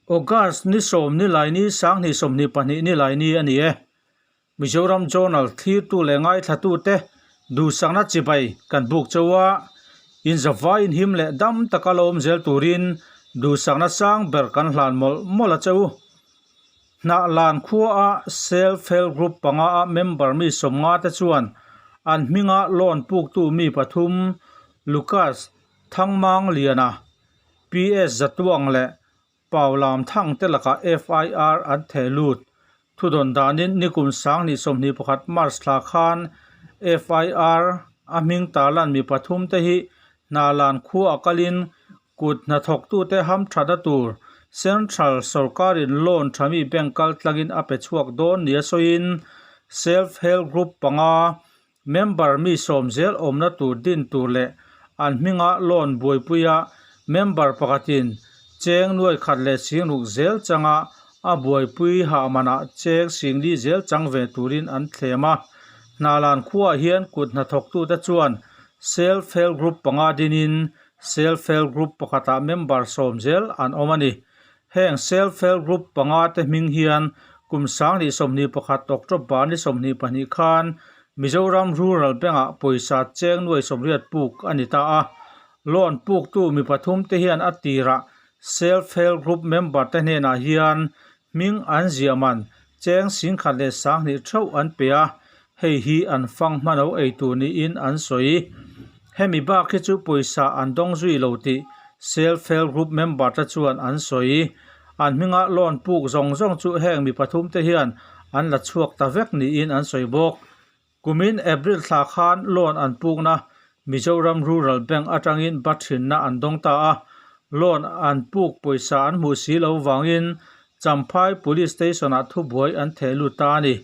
August ni sawm ni lai ni sanghnih 22 ni lai ni a ni e. Mizoram Journal thlirtu leh ngaithlatute duhsakna chibai kan buk chauh a, inzavai inhim leh dam taka lo awm zel turin duhsakna sang ber kan hlan mawlh mawlh a che u. Hnahlan khuaa Self Help Group panga a member mi sawmnga te chuan an hminga loan puktu mi pathum Lucas Thangmangliana, PS Zatuang leh Paulam Thang te lakah FIR an theh lut. Thudawn danin nikum 2021 March thla khan FIR a hming tarlan mi pathum te hi Hnahlan khua a kalin Kut hnathawktute hamthatna tur Central sorkarin loan thami bank kal tlangin a pe chhuak dawn nia sawiin Self Help Group panga member mi sawm zel awmna tur din tur leh an hminga loan buaipuia member pakhatin cheng nuai khat leh singruk zel changa a buaipui hah manah cheng singli zel chang ve turin an thlem a. Hnalan khuaah hian kut hnathawktute chuan Self Help Group panga dinin Self Help Group pakhatah member sawm zel an awm a ni. Heng Self Help Group panga te hming hian kum 2021 October ni 22 khan Mizoram Rural Bank-ah pawisa cheng nuai 80 puk a ni ta a. Loan puktu mi pathum te hian a tirah Self Help Group member te hnenah hian hming an ziah man cheng singkhat leh sanghnih theuh an pe a, hei hi an fang hmano ei tur niin an sawi. Hemi bak hi chu pawisa an dawng zui lo tih Self Help Group member te chuan an sawi. An hminga loan puk zawng zawng chu heng mi pathum te hian an la chhuak ta vek niin an sawi bawk. Kumin April thla khan loan an pukna Mizoram Rural Bank atangin ba thinna an dawng ta a, loan an puk pawisa an hmuh si lo vangin Champhai Police Station-ah thubuai an theh lut ta a ni.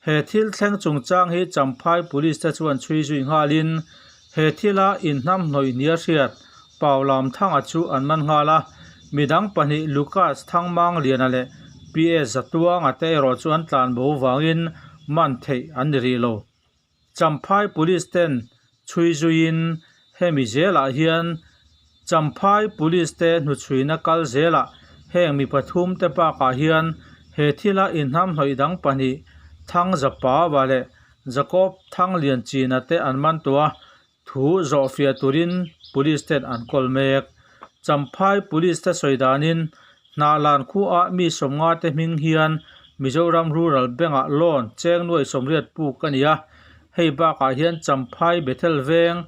He thil thleng chungchang hi Champhai Police te chuan chhui zui nghalin he thila inhnamhnawih nia hriat Paulam Thanga chu an man nghal a, midang pahnih Lucas Thangmangliana leh PS Zatuanga te erawh chu an tlan bo vangin man theih an ni rih lo. Champhai Police ten chhui zuiin hemi zelah hian Champhai Police te hnuchhuina kal zelah heng mi pathum te bakah hian he thila inhnamhnawih dang pahnih Thangzapava leh Jacob Thanglianchina te an man tawh a, Thu zawhfiah turin Police ten an kawl mek. Champhai Police te sawi danin Hnahlan khuaah mi sawmnga te hming hian Mizoram Rural Bank-ah loan cheng nuai 80 puk a ni a. Hei bakah hian Champhai Bethel Veng,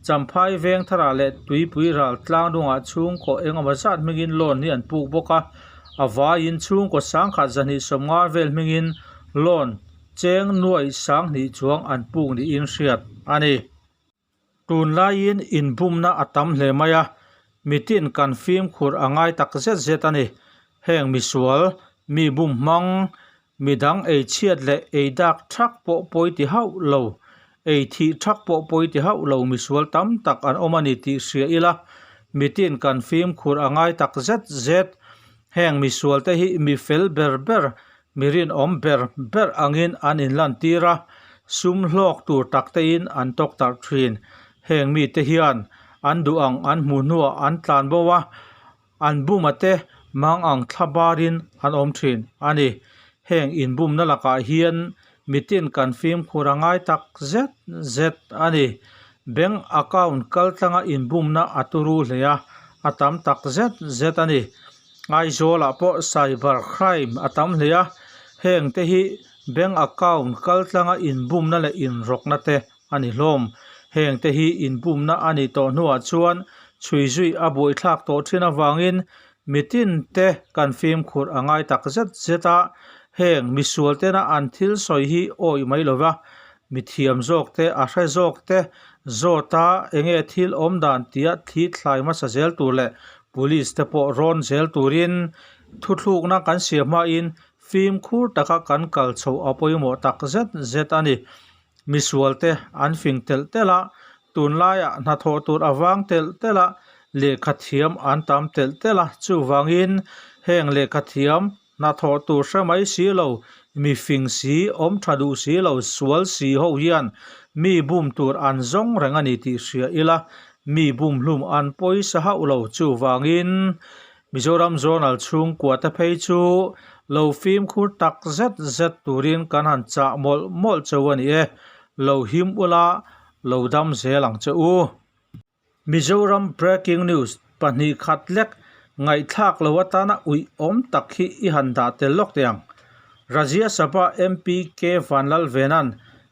Champhai Veng Tharah leh Tuipui Ral Tlangdungah chhungkaw engemaw zat hmingin loan hi an puk bawk a. A vaiin chhungkaw sangkhat 250 vel hmingin loan Cheng nuaih sanghnih chuang an puk niin hriat a ni. Tunlaiin inbumna a tam hle mai a, mitin kan fimkhur a ngai tak zet zet a ni. Heng misual, mi bum hmang, midang ei chhiat leh ei dak thak pawh pawi ti hauh lo, ei thih thak pawh pawi ti hauh lo misual tam tak an awm a ni tih hria ila, mitin kan fimkhur a ngai tak zet zet. Heng misual te hi mi fel ber ber Mi rinawm ber ber angin an inlantir a, sum hlawk tur tak tein an tawk tarh thin. Heng mite hian an duh ang an hmuh hnuah an tlan bo a, an buma te mang ang thla barin an awm thin a ni. Heng inbumna lakah hian mitin kan fimkhur a ngai tak zet zet a ni. Bank account kaltlanga inbumna a turu hle a, a tam tak zet zet a ni. Aizawlah pawh cyber crime a tam hle a, heng te hi bank account kal tlanga inbumna leh inrawkna te a ni hlawm. Heng te hi inbumna a nih tawh hnuah chuan chhui zui a buaithlak tawh thin avangin mitin te kan fimkhur a ngai tak zet zet a, heng misual tena an thil sawi hi awih mai lova, mithiam zawk te a hre zawk te zawta enge thil awm dan tia thli thlai hmasa zel tur leh Police te pawh rawn zel turin thuthlukna kan siam hmain fimkhur taka kan kal chhoh a pawimawh tak zet zet a ni. Misual te an fing telh telh a, tunlaiah hnathawh tur a vang telh telh a, lehkha thiam an tam telh telh a, chuvangin heng lehkha thiam Hnathawh tur hre mai si lo, mi fing si, awm tha duh si lo, sual si ho hian mi bum tur an zawng reng a ni tih hria ila, mi bum hlum an pawisa hauh lo. Chuvangin Mizoram Journal chhungkua te phei chu lo fimkhur tak zet zet turin kan han chah mawlh mawlh cheu a ni e. Lo him ula, lo dam zel ang che u. Mizoram Breaking News pahnih khat lek ngaihthlak lo atana uih awm tak hi i han dah tel lawk teh ang. Rajya Sabha MP K Vanlalvena'n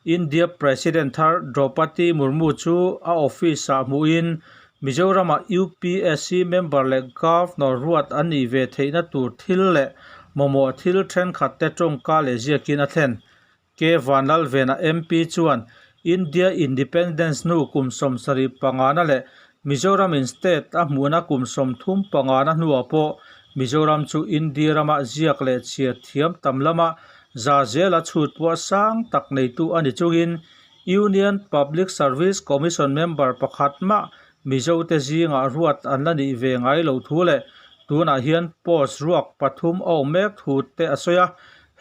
India President thar Draupadi Murmu chu a office-ah hmuhin Mizoramah UPSC member leh Governor ruat an nih ve theihna tur thil leh mamawh thil thenkhat te tawngka leh ziakin a thlen. K Vanlalvena MP chuan India Independence hnu kum 75 na leh Mizoram in state a hmuhna kum 35 na hnuah pawh Mizoram chu India rama ziak leh chhiar thiam tam lama za zela chhut pawh sang tak neitu a ni chungin Union Public Service Commission member pakhat mah Mizote zingah ruat an la nih ve ngai lo thu leh tunah hian post ruak pathum a awm mek thu te a sawi a.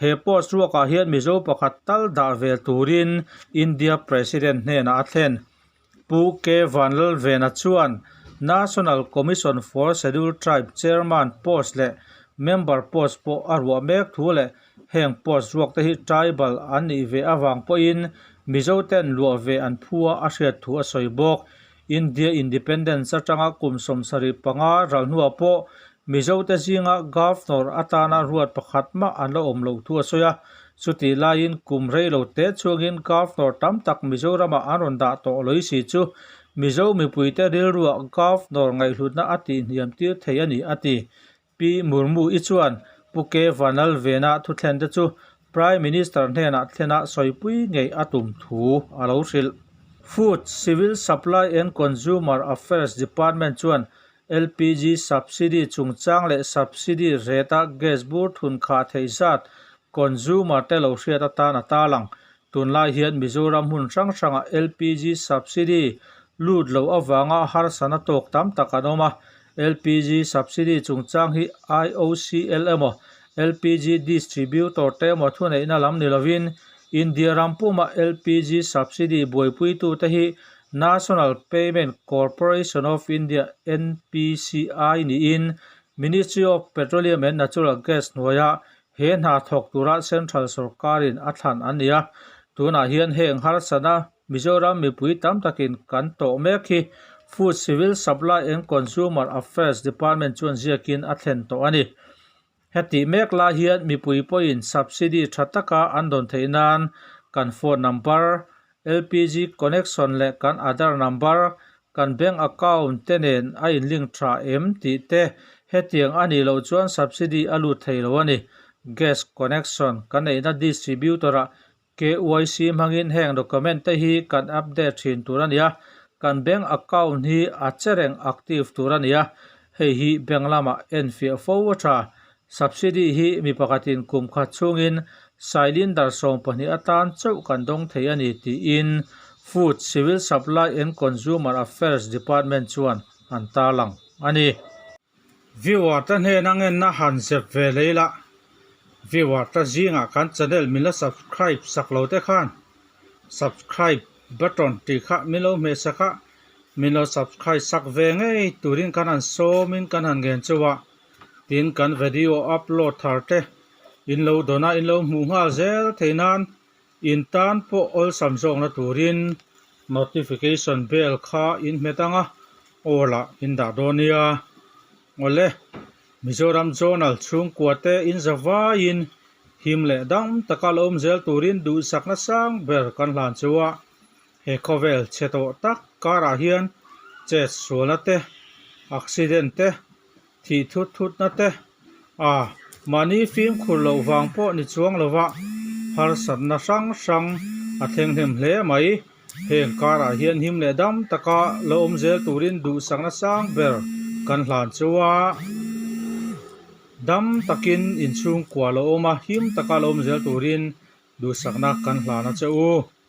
He post ruakah hian Mizo pakhat tal dah vel turin India President hnenah a thlen. Pu K Vanlalvena chuan National Commission for Scheduled Tribe Chairman post leh Member post pawh a ruah mek thu leh heng post ruak te hi tribal an nih ve avang pawhin Mizo ten luah ve an phu a a hriat thu a sawi bawk. India Independence atanga kum 75 ral hnuah pawh Mizo te zinga Governor atana ruat pakhat mah an la awm loh thu a sawi a. Chutih laiin kum rei lo te chungin Governor tam tak Mizoramah an rawn dah tawh lawih si chu Mizo mipuite rilruah Governor ngaihhlutna a tihhniam tir thei a ni, a ti. Pi Murmu-i chuan Pu K Vanlalvena thuthlen te chu Prime Minister hnenah thlena sawipui ngei a tum thu a lo hrilh. Food, Civil Supply and Consumer Affairs Department chuan LPG subsidy chungchang leh subsidy rate-a gas bur thun khah theih zat consumer te lo hriat atan a tarlang. Tunlai hian Mizoram hmun hrang hrangah LPG subsidy lut loh avanga harsana tawk tam tak an awm a, LPG subsidy chungchang hi IOCL emaw LPG distributor te emaw thuneihna lam ni lovin India ram puma LPG subsidy buaipuitute hi National Payment Corporation of India, NPCI, niin Ministry of Petroleum and Natural Gas hnuaia he hna thawk tura Central sorkarin a thlan an ni a. Tunah hian heng harsatna Mizoram mipui tam takin kan tawh mek hi Food, Civil Supply and Consumer Affairs Department chuan ziakin a thlen tawh a ni. Hetih mek lai hian mipui pawhin subsidy tha taka an dawn theih nan kan phone number, LPG connection leh kan Aadhaar number, kan bank account te nen a in link tha em tih te hetiang a nih loh chuan subsidy a lut thei lo a ni. Gas connection kan neihna distributor ah KYC hmangin heng document te hi kan update thin tur a ni a, kan bank account hi a che reng active tur a ni a, hei hi bank lamah enfiah fo a tha. Subsidy hi mi pakhatin kum khat chhungin cylinder 12 atan chauh kan dawng thei a ni tiin Food, Civil Supply and Consumer Affairs Department chuan an tarlang a ni. Viewer te hnena ngenna han zep ve lei la, viewer te zingah kan channel min la subscribe sak lo te khan subscribe button tih kha min lo hmeh sak a, min lo subscribe sak ve ngei turin kan han sawmin kan han ngen chauh a, tin kan video upload thar te in lo dawn a in lo hmuh nghal zel thei nan in tan pawh awlsam zawkna turin notification bell kha in hmet ang a, all ah in dah dawn nia. Awle, Mizoram Journal chhungkua te in za vaiin him leh dam taka la awm zel turin duhsakna sang ber kan hlan chu a, he khawvel chhe tawh tak karah hian chet sualna te, accident te, Thih thut thutna te a mahni fimkhur loh vang pawh ni chuang lova harsatna hrang hrang a thleng hnem hle mai. Heng karah hian him leh dam taka la awm zel turin duhsakna sang ber kan hlan chu a, dam takin inchhungkua la awm a, him taka la awm zel turin duhsakna kan hlan a che u.